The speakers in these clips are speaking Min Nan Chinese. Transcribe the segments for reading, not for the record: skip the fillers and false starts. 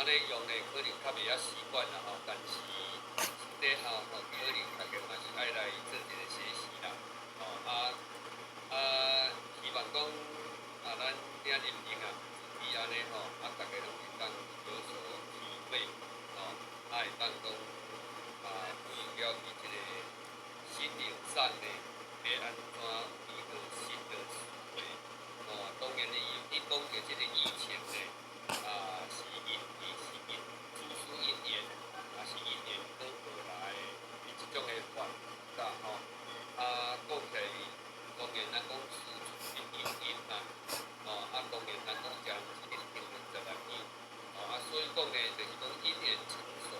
按呢用呢，可能較袂曉習慣啦吼，但是實際吼吼，可能大家嘛是愛來做一個學習啦，吼啊啊，希望講啊，咱今日用啊，自己按呢吼，啊，大家攏會當有所體會，吼，啊會當講啊，對了伊這個心靈上呢，欲按怎有一個新的思維，吼，當然呢，伊講著這個疫情呢，啊，是因伊是因事出因緣，也是因緣果而來的這種的法啦吼。啊，講起來，當然咱講事出必有因啦，吼，啊，當然咱講這是已經10來年，吼，啊，所以講呢，就是講因緣成熟，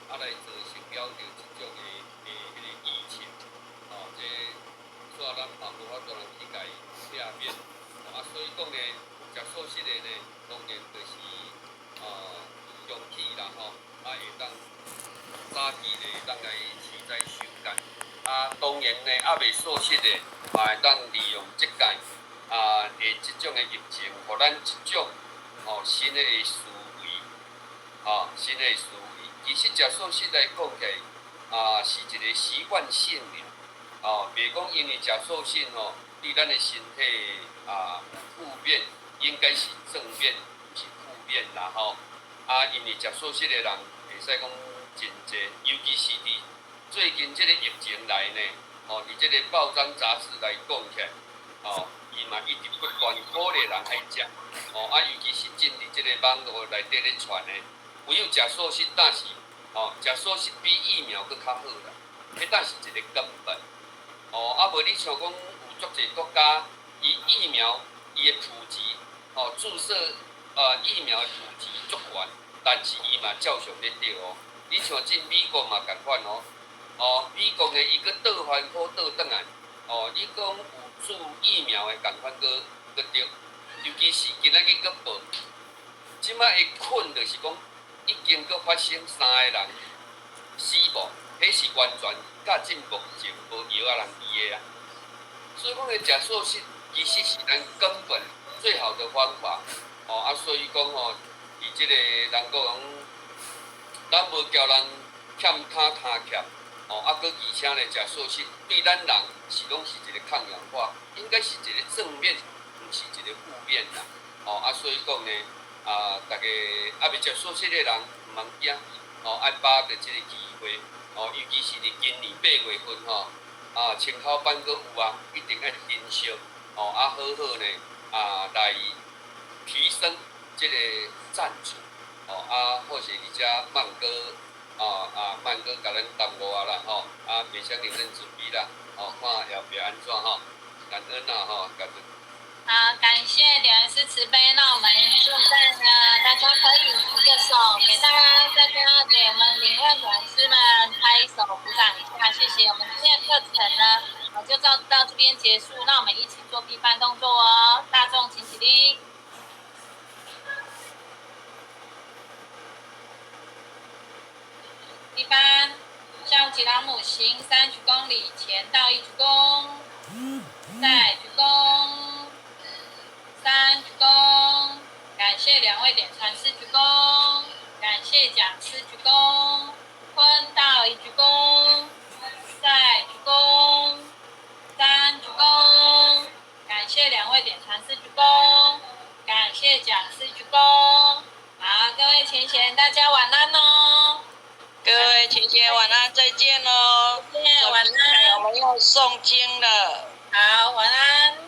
啊，來造成了著這種的的彼個疫情，吼，這煞咱嘛無法度人去共伊避免，啊，所以講呢，食素食的呢，當然就是勇氣啦吼，啊會當早起咧會當來起早修改，啊，當然呢，猶未素食的嘛會當利用這屆啊的這種的疫情，予咱一種吼新的思維，吼新的思維。其實食素食來講起來，啊是一個習慣性的，哦，袂講因為食素食吼，對咱的身體啊有負面，應該是正面，毋是負面啦吼。啊，因為食素食的人會使講真濟，尤其是佇最近這個疫情來呢，吼，佇這個報章雜誌來講起來，吼，伊嘛一直不斷鼓勵人愛食，吼，啊，尤其是進佇這個網路內底咧傳的，唯有食素食，但是，吼，食素食比疫苗閣較好啦，彼才是一個根本。哦，啊無你像講有足濟國家，伊疫苗伊的普及，吼，注射疫苗的普及足懸，但是伊嘛照常咧著哦。你像進美國嘛仝款哦，哦，美國呢伊閣倒番苦倒轉來，哦，你講有注疫苗的仝款閣閣著，尤其是今仔日閣報，這擺的困就是講已經閣發生三個人死亡，彼是完全佮這目前無藥仔人醫的啊。所以講咧，食素食其實是咱根本最好的方法，哦啊，所以講吼，佇這個人講，咱無叫人欠跤跤欠，哦啊，閣而且呢，食素食對咱人是攏是一個抗氧化，應該是一個正面，毋是一個負面啦。哦啊，所以講呢，啊，大家猶未食素食的人毋通驚，哦，愛把握這個機會，哦，尤其是佇今年8月份吼，啊，青口班閣有啊，一定愛珍惜，哦，啊，好好呢，啊，來提升這個戰術，哦，啊，好勢佇遮曼哥，啊啊，曼哥共咱耽誤啊啦，吼，啊，袂啥認真準備啦，哦，看後壁按怎吼，感恩啦吼，感恩。好，感謝點師慈悲。那我們現在呢，大家可以舉個手，給大家大家給我們領會講師們拍手鼓掌一下，謝謝。我們今天的課程呢，我就到這邊結束。那我們一起做閉梵動作哦，大眾請起立。閉梵，向吉拉姆行三鞠躬禮，前到一鞠躬，再鞠躬。三鞠躬，感謝兩位點傳師鞠躬，感謝講師鞠躬，坤道一鞠躬，再鞠躬，三鞠躬，感謝兩位點傳師鞠躬，感謝講師鞠躬。好，各位前賢，大家晚安哦。各位前賢晚安，再見嘍。再見，晚安。我們要誦經了。好，晚安。